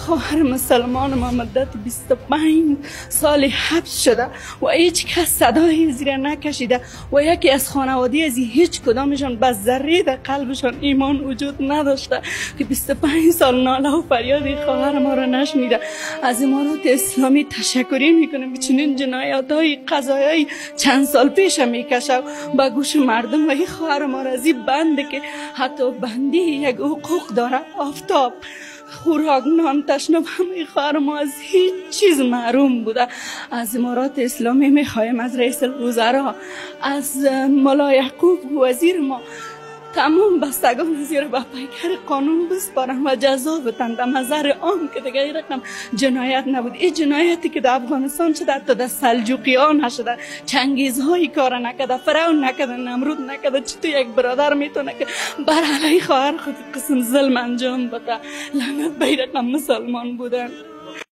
خواهر مسلمان ما مدت 25 سال حبس شده و هیچ کس صدای زیر نکشیده و یکی از خانواده از هیچ کدامشان به ذره در قلبشان ایمان وجود نداشته که 25 سال ناله و فریاد خواهر ما را نشنیده. از امارات اسلامی تشکری میکنم که چنین جنایت های قضایای چند سال پیش میکشه با گوش مردم و این خواهر ما را از این بنده که حتی بندی یک حقوق داره، آفتاب، خوراک، نان، تشناب، همه خواهر ما از هیچ چیز محروم بوده. از امارات اسلامی میخوایم، از رئیس الوزراء، از ملا یعقوب وزیر ما، تمام بستگان زیر به پیکر قانون بسپارن و جزا بتن در نظر عام که دیگه این رقم جنایت نبود. این جنایتی که در افغانستان شده حتی در سلجوقیان نشده، چنگیزهای کار نکرده، فرعون نکرده، نمرود نکرده، چطور یک برادر میتونه که بر علیه خواهر خود قسم ظلم انجام بده؟ لعنت به این رقم مسلمان بودن.